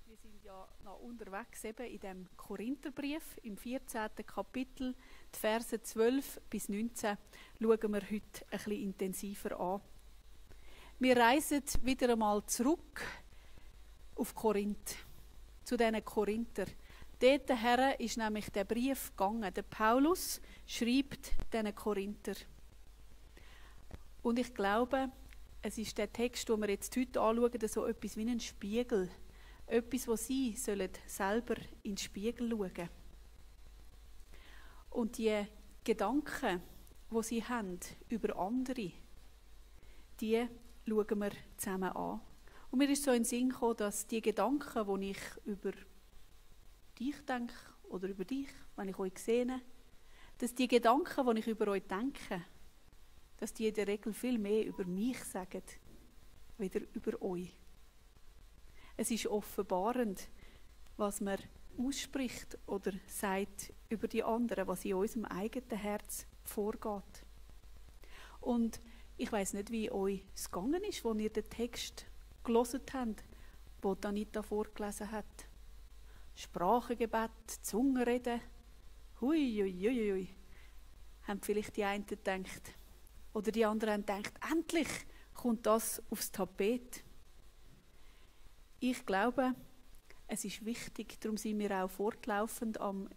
Wir sind ja noch unterwegs eben in dem Korintherbrief, im 14. Kapitel, die Verse 12 bis 19, schauen wir heute ein bisschen intensiver an. Wir reisen wieder einmal zurück auf Korinth, zu diesen Korinther. Dort her ist nämlich der Brief gegangen. Der Paulus schreibt diesen Korinther. Und ich glaube, es ist der Text, den wir jetzt heute anschauen, so etwas wie ein Spiegel. Etwas, wo sie sollen selber in den Spiegel schauen. Und die Gedanken, die sie haben über andere, die schauen wir zusammen an. Und mir ist so in den Sinn gekommen, dass die Gedanken, die ich über dich denke oder über dich, wenn ich euch sehe, dass die Gedanken, die ich über euch denke, dass die in der Regel viel mehr über mich sagen, weder über euch. Es ist offenbarend, was man ausspricht oder sagt über die anderen, was in unserem eigenen Herz vorgeht. Und ich weiss nicht, wie euch es gegangen ist, als ihr den Text gelesen habt, den Anita vorgelesen hat. Sprachengebet, Zungenreden, hui, hui, hui, hui. Haben vielleicht die einen gedacht. Oder die anderen haben gedacht, endlich kommt das aufs Tapet. Ich glaube, es ist wichtig, darum sind wir auch fortlaufend am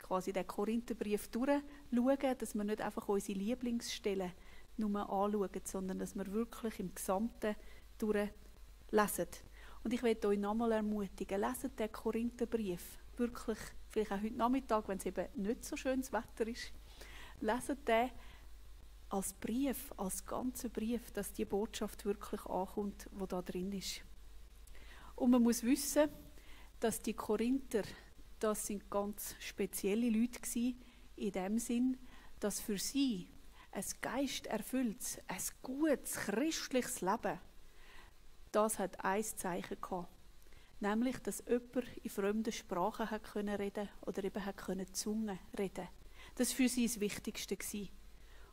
quasi den Korintherbrief durchschauen, dass wir nicht einfach unsere Lieblingsstellen nur anschauen, sondern dass wir wirklich im Gesamten durchlesen. Und ich möchte euch nochmal ermutigen, leset den Korintherbrief wirklich, vielleicht auch heute Nachmittag, wenn es eben nicht so schönes Wetter ist, leset den als Brief, als ganzen Brief, dass die Botschaft wirklich ankommt, die da drin ist. Und man muss wissen, dass die Korinther, das sind ganz spezielle Leute gewesen, in dem Sinn, dass für sie ein geisterfülltes, ein gutes, christliches Leben, das hat ein Zeichen gehabt. Nämlich, dass jemand in fremden Sprachen hat können reden oder eben hat können Zunge reden. Das war für sie das Wichtigste gewesen.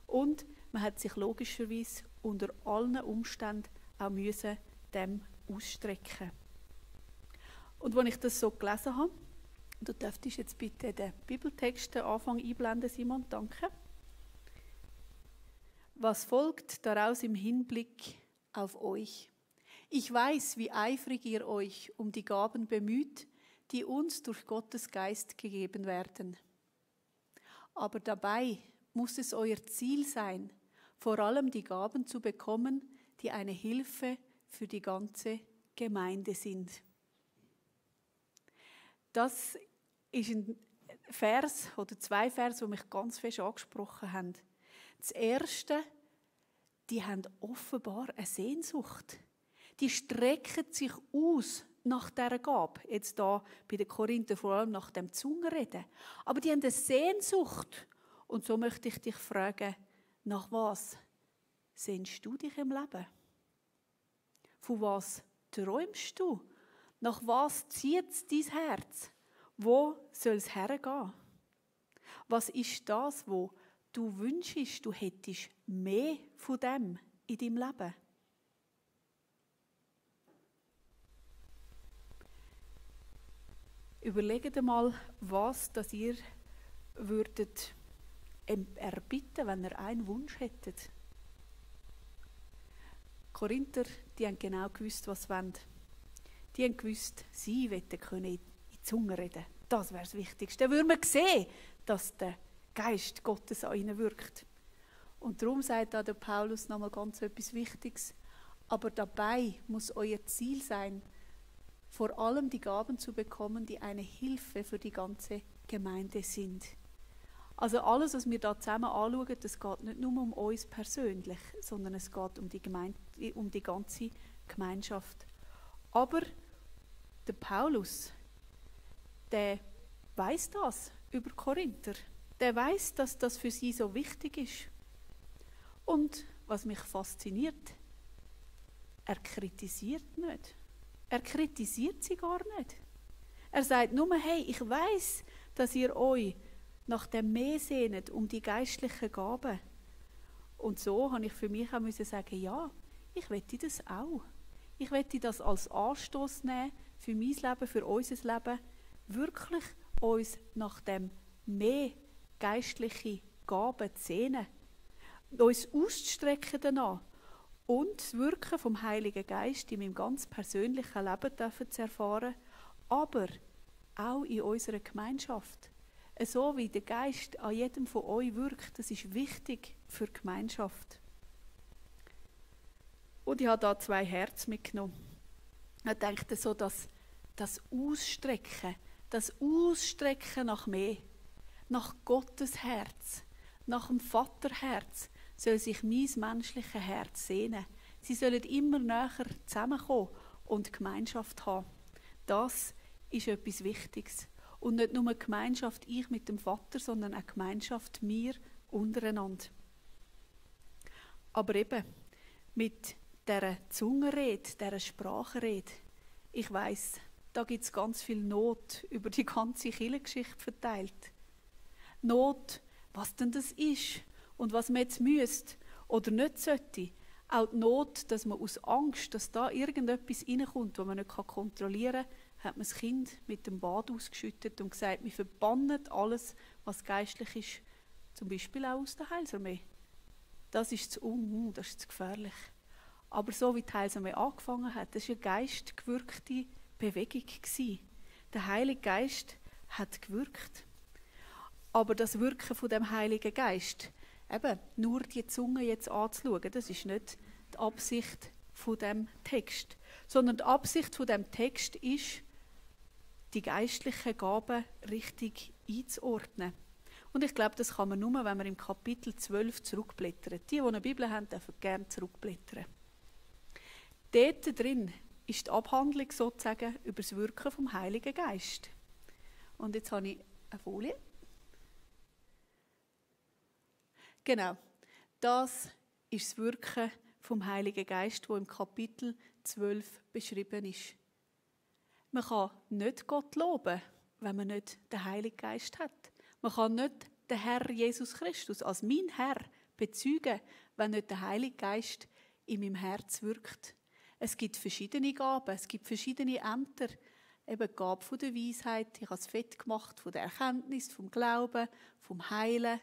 Und man hat sich logischerweise unter allen Umständen auch müssen dem ausstrecken. Und als ich das so gelesen habe, du dürftest jetzt bitte den Bibeltext den Anfang einblenden, Simon, danke. Was folgt daraus im Hinblick auf euch? Ich weiß, wie eifrig ihr euch um die Gaben bemüht, die uns durch Gottes Geist gegeben werden. Aber dabei muss es euer Ziel sein, vor allem die Gaben zu bekommen, die eine Hilfe für die ganze Gemeinde sind. Das ist ein Vers oder zwei Verse, die mich ganz fest angesprochen haben. Das erste, die haben offenbar eine Sehnsucht. Die strecken sich aus nach dieser Gabe. Jetzt da bei den Korinther vor allem nach dem Zungenreden. Aber die haben eine Sehnsucht. Und so möchte ich dich fragen, nach was sehnst du dich im Leben? Von was träumst du? Nach was zieht es dein Herz? Wo soll es hergehen? Was ist das, wo du wünschst, du hättest mehr von dem in deinem Leben? Überlegt mal, was das ihr würdet erbitten, wenn ihr einen Wunsch hättet. Korinther, die haben genau gewusst, was sie wollen. Die haben gewusst, sie wollten können in die Zunge reden. Das wäre das Wichtigste. Dann würde man sehen, dass der Geist Gottes an ihnen wirkt. Und darum sagt da der Paulus nochmal ganz etwas Wichtiges. Aber dabei muss euer Ziel sein, vor allem die Gaben zu bekommen, die eine Hilfe für die ganze Gemeinde sind. Also alles, was wir da zusammen anschauen, das geht nicht nur um uns persönlich, sondern es geht um die ganze Gemeinschaft. Aber der Paulus, der weiß das über Korinther. Der weiß, dass das für sie so wichtig ist. Und was mich fasziniert, er kritisiert nicht. Er kritisiert sie gar nicht. Er sagt nur, hey, ich weiß, dass ihr euch nach dem mehr sehnet, um die geistlichen Gaben. Und so habe ich für mich auch sagen, ja, ich möchte das auch. Ich möchte das als Anstoß nehmen für mein Leben, für unser Leben, wirklich uns nach dem mehr geistliche Gaben zu sehnen, uns auszustrecken danach und das Wirken vom Heiligen Geist in meinem ganz persönlichen Leben zu erfahren, aber auch in unserer Gemeinschaft. So wie der Geist an jedem von euch wirkt, das ist wichtig für die Gemeinschaft. Und ich habe da 2 Herzen mitgenommen. Ich denke so, dass das Ausstrecken nach mehr, nach Gottes Herz, nach dem Vaterherz, soll sich mein menschliches Herz sehnen. Sie sollen immer näher zusammenkommen und Gemeinschaft haben. Das ist etwas Wichtiges. Und nicht nur eine Gemeinschaft ich mit dem Vater, sondern eine Gemeinschaft wir untereinander. Aber eben, mit dieser Zungenrede, dieser Sprachenrede, ich weiss, da gibt es ganz viel Not über die ganze Kirchengeschichte verteilt. Not, was denn das ist und was man jetzt müsste oder nicht sollte. Auch die Not, dass man aus Angst, dass da irgendetwas reinkommt, was man nicht kontrollieren kann, hat man das Kind mit dem Bad ausgeschüttet und gesagt, wir verbannen alles, was geistlich ist, zum Beispiel auch aus der Heilsarmee. Das ist zu das ist zu gefährlich. Aber so wie die Heilsarmee angefangen hat, das war eine geistgewirkte Bewegung. Der Heilige Geist hat gewirkt. Aber das Wirken von dem Heiligen Geist, eben nur die Zunge jetzt anzuschauen, das ist nicht die Absicht von dem Text, sondern die Absicht von dem Text ist, die geistlichen Gaben richtig einzuordnen. Und ich glaube, das kann man nur, wenn man im Kapitel 12 zurückblättert. Die eine Bibel haben, dürfen gerne zurückblättern. Dort drin ist die Abhandlung sozusagen über das Wirken vom Heiligen Geist. Und jetzt habe ich eine Folie. Genau, das ist das Wirken vom Heiligen Geist, das im Kapitel 12 beschrieben ist. Man kann nicht Gott loben, wenn man nicht den Heiligen Geist hat. Man kann nicht den Herr Jesus Christus als mein Herr bezeugen, wenn nicht der Heilige Geist in meinem Herz wirkt. Es gibt verschiedene Gaben, es gibt verschiedene Ämter. Eben die Gabe von der Weisheit, ich habe es fett gemacht, von der Erkenntnis, vom Glauben, vom Heilen,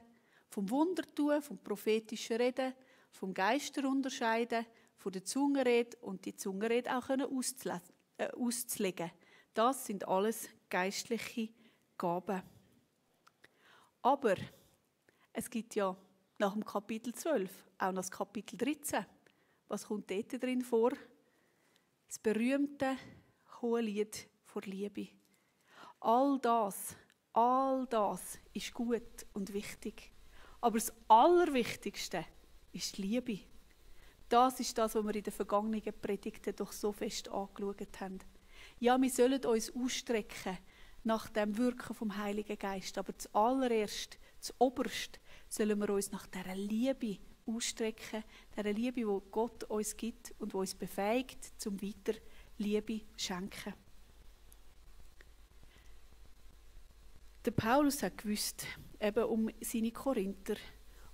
vom Wundertun, vom prophetischen Reden, vom Geister unterscheiden, von der Zungenrede und die Zungenrede auch auszulegen. Das sind alles geistliche Gaben. Aber es gibt ja nach dem Kapitel 12 auch noch das Kapitel 13. Was kommt dort drin vor? Das berühmte Hohelied vor Liebe. All das ist gut und wichtig. Aber das Allerwichtigste ist die Liebe. Das ist das, was wir in den vergangenen Predigten doch so fest angeschaut haben. Ja, wir sollen uns ausstrecken nach dem Wirken vom Heiligen Geist. Aber zuallererst, zuoberst, sollen wir uns nach dieser Liebe ausstrecken. Dieser Liebe, die Gott uns gibt und die uns befähigt, zum weiter Liebe zu schenken. Der Paulus hat gewusst, eben um seine Korinther.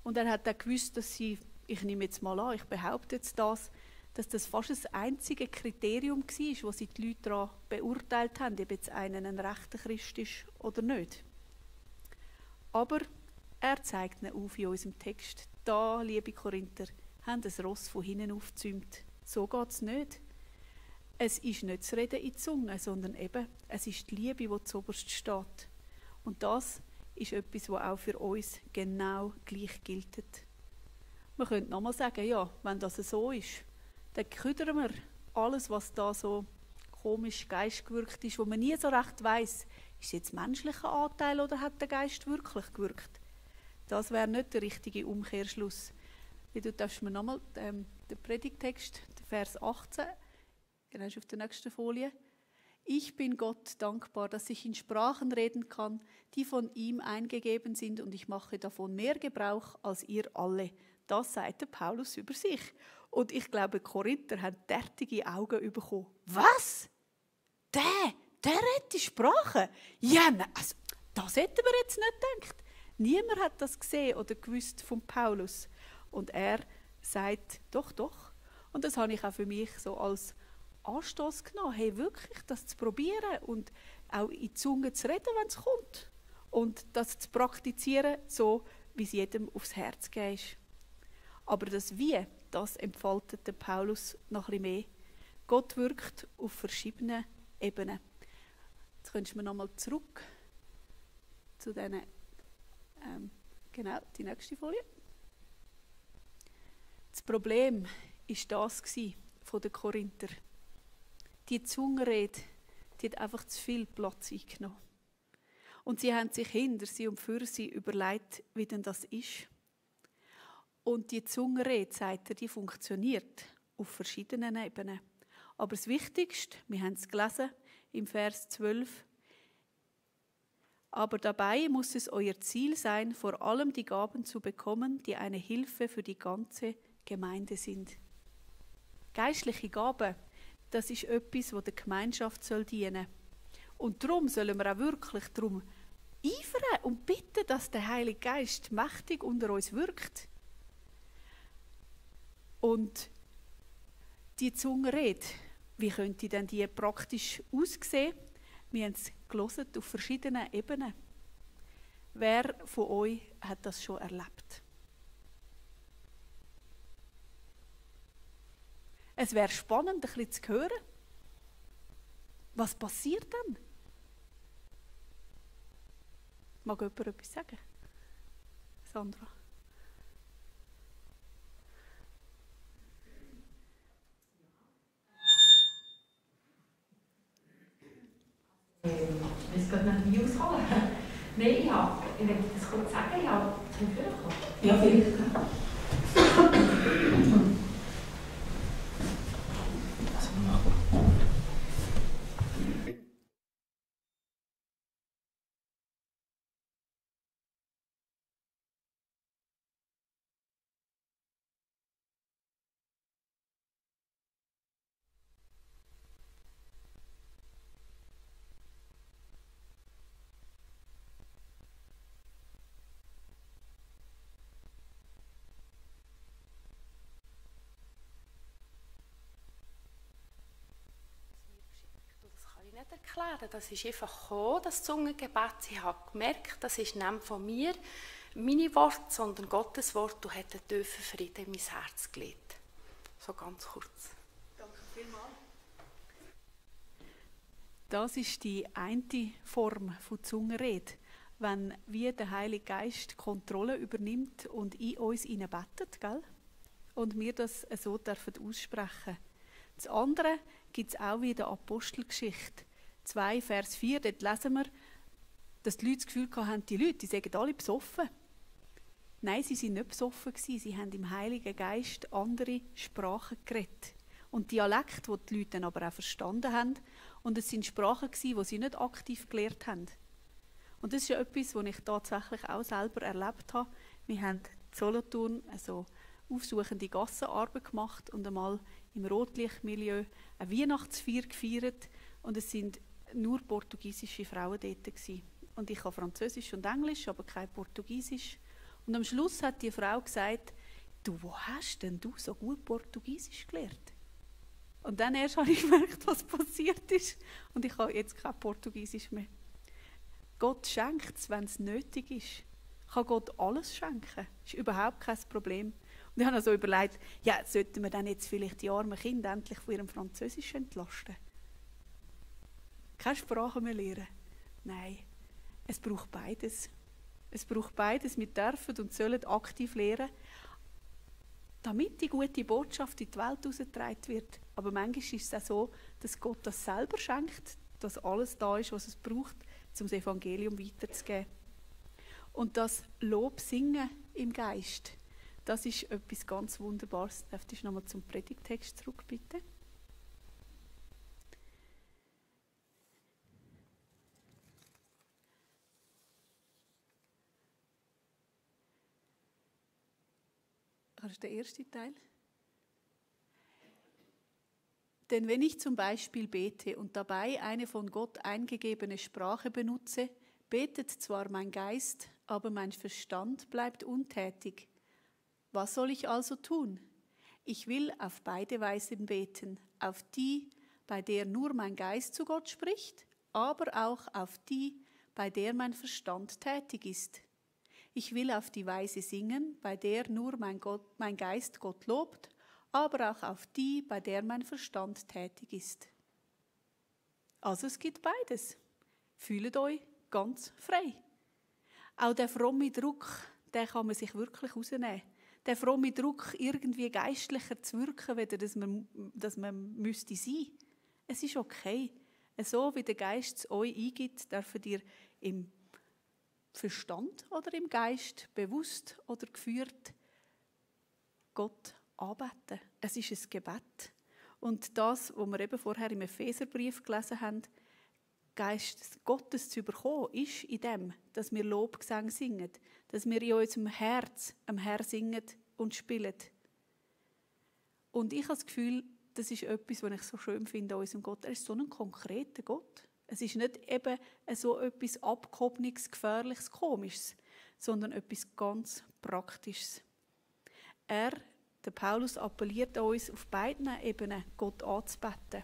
Und er hat auch gewusst, dass sie, ich nehme jetzt mal an, ich behaupte jetzt das, dass das fast das einzige Kriterium war, wo sie die Leute daran beurteilt haben, ob jetzt einer ein rechter Christ ist oder nicht. Aber er zeigt ihnen auf in unserem Text. Da, liebe Korinther, haben das Ross von hinten aufgezäumt. So geht es nicht. Es ist nicht das Reden in die Zunge, sondern eben, es ist die Liebe, die zuoberst steht. Und das ist etwas, was auch für uns genau gleich gilt. Man könnte nochmal sagen, ja, wenn das so ist, dann küdern wir alles, was da so komisch geistgewirkt ist, wo man nie so recht weiss, ist es jetzt menschlicher Anteil oder hat der Geist wirklich gewirkt? Das wäre nicht der richtige Umkehrschluss. Du darfst mir nochmal den Predigtext, Vers 18, genau auf der nächsten Folie. Ich bin Gott dankbar, dass ich in Sprachen reden kann, die von ihm eingegeben sind, und ich mache davon mehr Gebrauch als ihr alle. Das sagt der Paulus über sich. Und ich glaube, die Korinther haben derartige Augen bekommen. Was? Der redet die Sprache? Ja, also, das hätten wir jetzt nicht gedacht. Niemand hat das gesehen oder gewusst von Paulus. Und er sagt, doch. Und das habe ich auch für mich so als Anstoß genommen, hey, wirklich das zu probieren und auch in die Zunge zu reden, wenn es kommt. Und das zu praktizieren, so wie es jedem aufs Herz geht ist. Aber das Wie, das entfaltet der Paulus noch ein bisschen mehr. Gott wirkt auf verschiedenen Ebenen. Jetzt könntest du mir nochmal zurück zu diesen, genau, die nächste Folie. Das Problem war das von den Korinther. Die Zungenrede, die hat einfach zu viel Platz eingenommen. Und sie haben sich hinter sie und für sie überlegt, wie denn das ist. Und die Zungenrede, sagt er, die funktioniert auf verschiedenen Ebenen. Aber das Wichtigste, wir haben es gelesen im Vers 12, aber dabei muss es euer Ziel sein, vor allem die Gaben zu bekommen, die eine Hilfe für die ganze Gemeinde sind. Geistliche Gaben, das ist etwas, das der Gemeinschaft dienen soll. Und darum sollen wir auch wirklich darum eifern und bitten, dass der Heilige Geist mächtig unter uns wirkt. Und die Zungenrede, wie könnte denn die praktisch aussehen? Wir haben es gelesen auf verschiedenen Ebenen. Wer von euch hat das schon erlebt? Es wäre spannend, ein bisschen zu hören. Was passiert dann? Mag jemand etwas sagen? Sandra? Ich weiß gerade nicht, wie ausholen. Nein, ich will das kurz sagen, ich habe zum Führer gekommen. Ja, vielleicht. Nicht erklären. Das ist einfach gekommen, das Zungengebet. Ich habe gemerkt, das ist nicht von mir meine Worte, sondern Gottes Wort. Du hast einen tiefen Frieden in mein Herz gelegt. So ganz kurz. Danke vielmals. Das ist die eine Form von Zungenrede, wenn wie der Heilige Geist die Kontrolle übernimmt und in uns hineinbettet, gell? Und wir das so dürfen aussprechen. Das andere gibt es auch wie in der Apostelgeschichte 2, Vers 4. Dort lesen wir, dass die Leute das Gefühl hatten, die Leute, die sagen alle besoffen. Nein, sie waren nicht besoffen. Sie haben im Heiligen Geist andere Sprachen geredet. Und Dialekte, die die Leute dann aber auch verstanden haben. Und es waren Sprachen, die sie nicht aktiv gelernt haben. Und das ist ja etwas, was ich tatsächlich auch selber erlebt habe. Wir haben in Solothurn also aufsuchende Gassenarbeit gemacht und einmal im Rotlichtmilieu eine Weihnachtsfeier gefeiert. Und es sind nur portugiesische Frauen dort gewesen. Und ich habe Französisch und Englisch, aber kein Portugiesisch. Und am Schluss hat die Frau gesagt, du, wo hast denn du so gut Portugiesisch gelernt? Und dann erst habe ich gemerkt, was passiert ist. Und ich habe jetzt kein Portugiesisch mehr. Gott schenkt es, wenn es nötig ist. Kann Gott alles schenken. Das ist überhaupt kein Problem. Und ich habe also überlegt, ja, sollten wir dann jetzt vielleicht die armen Kinder endlich von ihrem Französisch entlasten? Keine Sprache mehr lernen? Nein, es braucht beides. Es braucht beides. Wir dürfen und sollen aktiv lernen, damit die gute Botschaft in die Welt herausgetragen wird. Aber manchmal ist es auch so, dass Gott das selber schenkt, dass alles da ist, was es braucht, um das Evangelium weiterzugeben. Und das Lob singen im Geist, das ist etwas ganz Wunderbares. Darf ich nochmal zum Predigtext zurück, bitte? Das ist der erste Teil. Denn wenn ich zum Beispiel bete und dabei eine von Gott eingegebene Sprache benutze, betet zwar mein Geist, aber mein Verstand bleibt untätig. Was soll ich also tun? Ich will auf beide Weisen beten, auf die, bei der nur mein Geist zu Gott spricht, aber auch auf die, bei der mein Verstand tätig ist. Ich will auf die Weise singen, bei der nur mein Geist Gott lobt, aber auch auf die, bei der mein Verstand tätig ist. Also es gibt beides. Fühlt euch ganz frei. Auch der fromme Druck, den kann man sich wirklich rausnehmen. Der fromme Druck, irgendwie geistlicher zu wirken, weder dass man müsste sein. Es ist okay. So wie der Geist es euch eingibt, dürft ihr im Verstand oder im Geist, bewusst oder geführt, Gott anbeten. Es ist ein Gebet. Und das, was wir eben vorher im Epheserbrief gelesen haben, Geist Gottes zu bekommen, ist in dem, dass wir Lobgesang singen, dass wir in unserem Herz am Herrn singen und spielen. Und ich habe das Gefühl, das ist etwas, was ich so schön finde an unserem Gott. Er ist so ein konkreter Gott. Es ist nicht eben so etwas Abgehobenes, Gefährliches, Komisches, sondern etwas ganz Praktisches. Der Paulus appelliert an uns, auf beiden Ebenen Gott anzubeten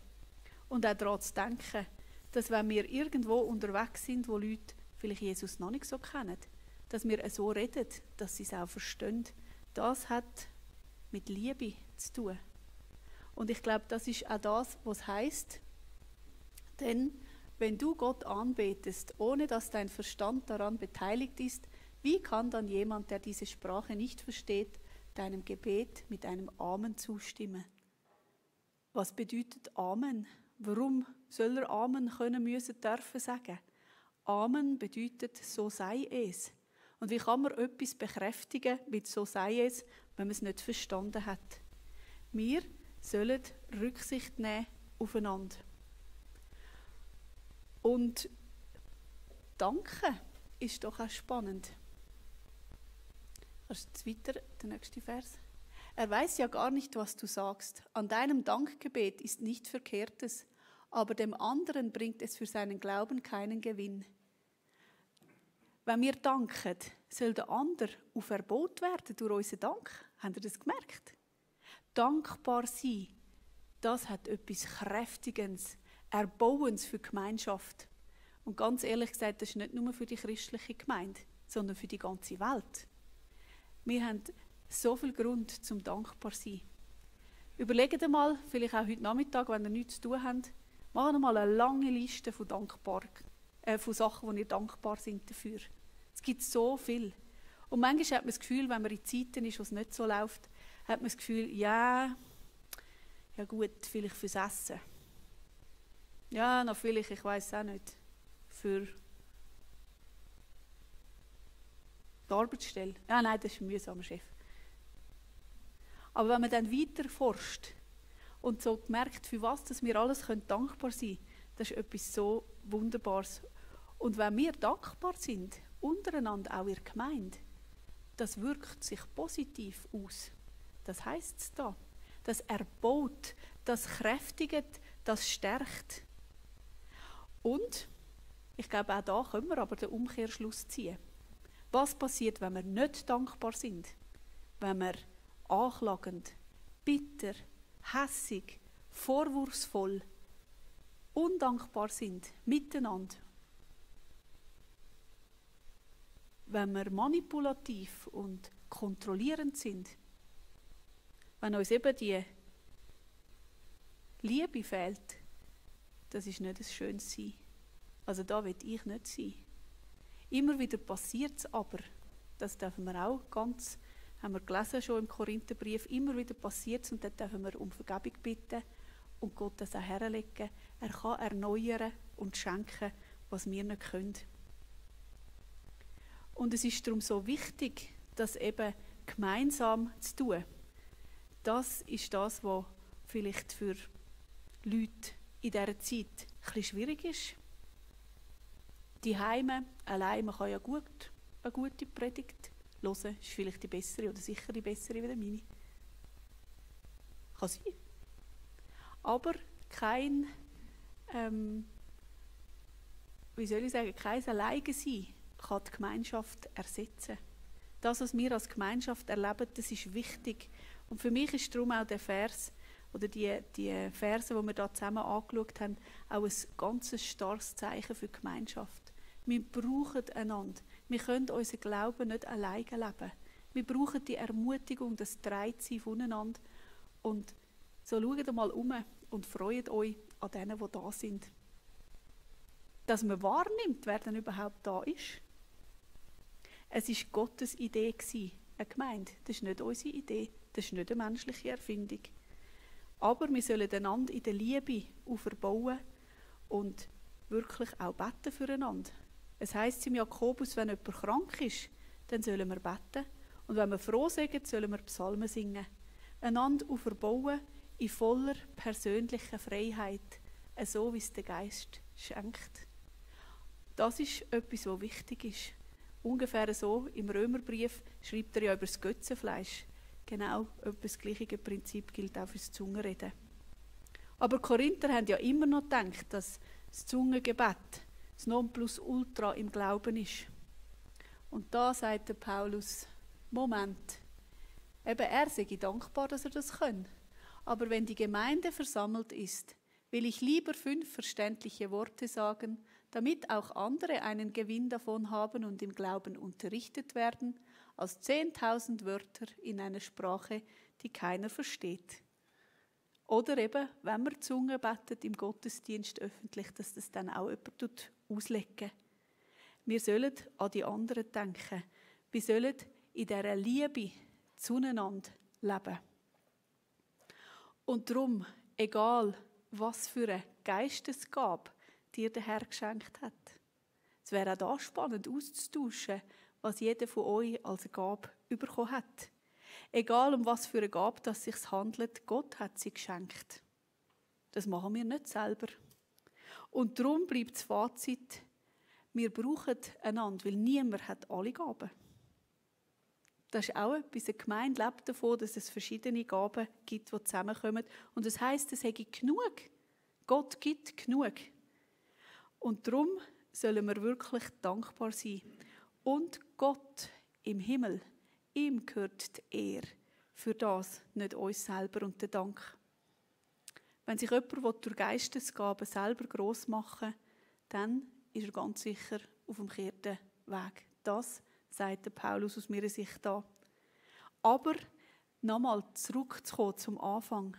und auch daran zu denken, dass wenn wir irgendwo unterwegs sind, wo Leute vielleicht Jesus noch nicht so kennen, dass wir so reden, dass sie es auch verstehen. Das hat mit Liebe zu tun. Und ich glaube, das ist auch das, was heisst, denn wenn du Gott anbetest, ohne dass dein Verstand daran beteiligt ist, wie kann dann jemand, der diese Sprache nicht versteht, deinem Gebet mit einem Amen zustimmen? Was bedeutet Amen? Warum soll er Amen können, müssen, dürfen sagen? Amen bedeutet, so sei es. Und wie kann man etwas bekräftigen mit so sei es, wenn man es nicht verstanden hat? Wir sollen Rücksicht nehmen aufeinander. Und danken ist doch auch spannend. Kannst du weiter, der nächste Vers? Er weiß ja gar nicht, was du sagst. An deinem Dankgebet ist nichts Verkehrtes, aber dem anderen bringt es für seinen Glauben keinen Gewinn. Wenn wir danken, soll der andere auf Verbot werden durch unseren Dank. Habt ihr das gemerkt? Dankbar sein, das hat etwas Kräftiges, Erbauendes für die Gemeinschaft. Und ganz ehrlich gesagt, das ist nicht nur für die christliche Gemeinde, sondern für die ganze Welt. Wir haben so viel Grund zum dankbar zu sein. Überlegt einmal, vielleicht auch heute Nachmittag, wenn ihr nichts zu tun habt, macht mal eine lange Liste von Sachen, wo ihr dankbar sind dafür. Es gibt so viel. Und manchmal hat man das Gefühl, wenn man in Zeiten ist, wo es nicht so läuft, hat man das Gefühl, ja gut, vielleicht fürs Essen. Ja, noch vielleicht, ich weiß auch nicht, für die Arbeitsstelle. Ja, nein, das ist ein mühsamer Chef. Aber wenn man dann weiter forscht und so merkt, für was dass wir alles dankbar sein können, das ist etwas so Wunderbares. Und wenn wir dankbar sind, untereinander auch in der Gemeinde, das wirkt sich positiv aus. Das heisst es da. Das erbaut, das kräftigt, das stärkt. Und ich glaube, auch da können wir aber den Umkehrschluss ziehen. Was passiert, wenn wir nicht dankbar sind? Wenn wir anklagend, bitter, hässig, vorwurfsvoll, undankbar sind, miteinander. Wenn wir manipulativ und kontrollierend sind. Wenn uns eben die Liebe fehlt, das ist nicht ein schönes Sein. Also da will ich nicht sein. Immer wieder passiert es aber, das dürfen wir auch ganz, haben wir gelesen schon im Korintherbrief, immer wieder passiert es und dort dürfen wir um Vergebung bitten und Gott das auch herlegen. Er kann erneuern und schenken, was wir nicht können. Und es ist darum so wichtig, das eben gemeinsam zu tun. Das ist das, was vielleicht für Leute in dieser Zeit ein bisschen schwierig ist. Die Heime allein, man kann ja gut eine gute Predigt hören, ist vielleicht die bessere oder sicher die bessere wie meine. Kann sein. Aber kein, kein Alleinsein kann die Gemeinschaft ersetzen. Das, was wir als Gemeinschaft erleben, das ist wichtig. Und für mich ist darum auch der Vers, oder die Verse, die wir da zusammen angeschaut haben, auch ein ganz starkes Zeichen für die Gemeinschaft. Wir brauchen einander. Wir können unseren Glauben nicht alleine leben. Wir brauchen die Ermutigung, das Dreitsein voneinander. Und so schaut mal um und freut euch an denen, die da sind. Dass man wahrnimmt, wer denn überhaupt da ist. Es war Gottes Idee, eine Gemeinde. Das ist nicht unsere Idee, das ist nicht eine menschliche Erfindung. Aber wir sollen einander in der Liebe verbauen und wirklich auch beten füreinander. Es heisst im Jakobus, wenn jemand krank ist, dann sollen wir beten. Und wenn wir froh sind, sollen wir Psalmen singen. Einander verbauen in voller persönlicher Freiheit, so wie es der Geist schenkt. Das ist etwas, was wichtig ist. Ungefähr so im Römerbrief schreibt er ja über das Götzenfleisch. Genau das gleiche Prinzip gilt auch für das Zungenreden. Aber die Korinther haben ja immer noch gedacht, dass das Zungengebet das Nonplusultra im Glauben ist. Und da sagt der Paulus, Moment, eben er sei dankbar, dass er das kann. Aber wenn die Gemeinde versammelt ist, will ich lieber 5 verständliche Worte sagen, damit auch andere einen Gewinn davon haben und im Glauben unterrichtet werden, als 10.000 Wörter in einer Sprache, die keiner versteht. Oder eben, wenn man Zunge betet im Gottesdienst öffentlich, dass das dann auch jemand auslegen. Wir sollen an die anderen denken. Wir sollen in dieser Liebe zueinander leben. Und darum, egal was für eine Geistesgabe dir der Herr geschenkt hat. Es wäre auch da spannend auszutauschen, was jeder von euch als Gabe bekommen hat. Egal um was für eine Gabe es sich handelt, Gott hat sie geschenkt. Das machen wir nicht selber. Und darum bleibt das Fazit, wir brauchen einander, weil niemand hat alle Gaben. Das ist auch etwas, eine Gemeinde lebt davon, dass es verschiedene Gaben gibt, die zusammenkommen. Und das heisst, es hätte genug. Gott gibt genug. Und darum sollen wir wirklich dankbar sein. Und Gott im Himmel, ihm gehört die Ehre. Für das, nicht uns selber und der Dank. Wenn sich jemand durch Geistesgaben selber gross machen will, dann ist er ganz sicher auf dem verkehrten Weg. Das sagt der Paulus aus meiner Sicht da. Aber nochmal zurückzukommen zum Anfang.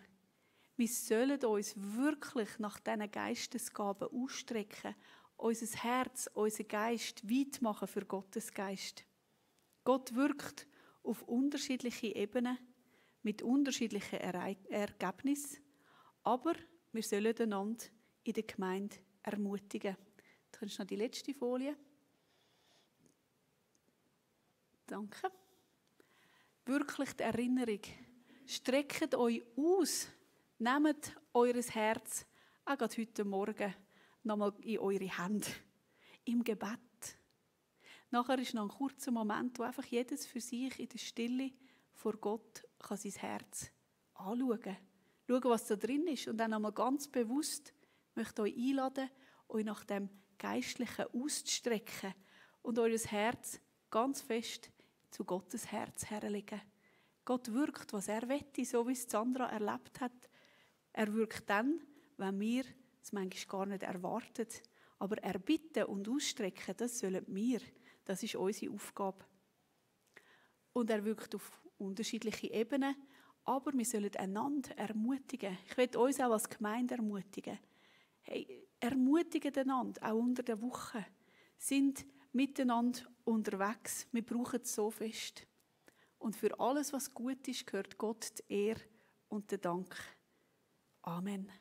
Wir sollen uns wirklich nach diesen Geistesgaben ausstrecken, unser Herz, unser Geist weit machen für Gottes Geist. Gott wirkt auf unterschiedliche Ebenen, mit unterschiedlichen Ergebnissen, aber wir sollen einander in der Gemeinde ermutigen. Du kannst noch die letzte Folie. Danke. Wirklich die Erinnerung. Streckt euch aus. Nehmt eures Herz, auch gerade heute Morgen, nochmal in eure Hände. Im Gebet. Nachher ist noch ein kurzer Moment, wo einfach jedes für sich in der Stille vor Gott kann sein Herz anschauen kann. Schauen, was da drin ist. Und dann einmal ganz bewusst möchte ich euch einladen, euch nach dem Geistlichen auszustrecken und euer Herz ganz fest zu Gottes Herz herlegen. Gott wirkt, was er wette, so wie es Sandra erlebt hat. Er wirkt dann, wenn wir es manchmal gar nicht erwarten. Aber erbitten und ausstrecken, das sollen wir. Das ist unsere Aufgabe. Und er wirkt auf unterschiedliche Ebenen, aber wir sollen einander ermutigen. Ich will uns auch als Gemeinde ermutigen. Hey, ermutigen einander, auch unter der Woche. Sind miteinander unterwegs. Wir brauchen es so fest. Und für alles, was gut ist, gehört Gott die Ehre und der Dank. Amen.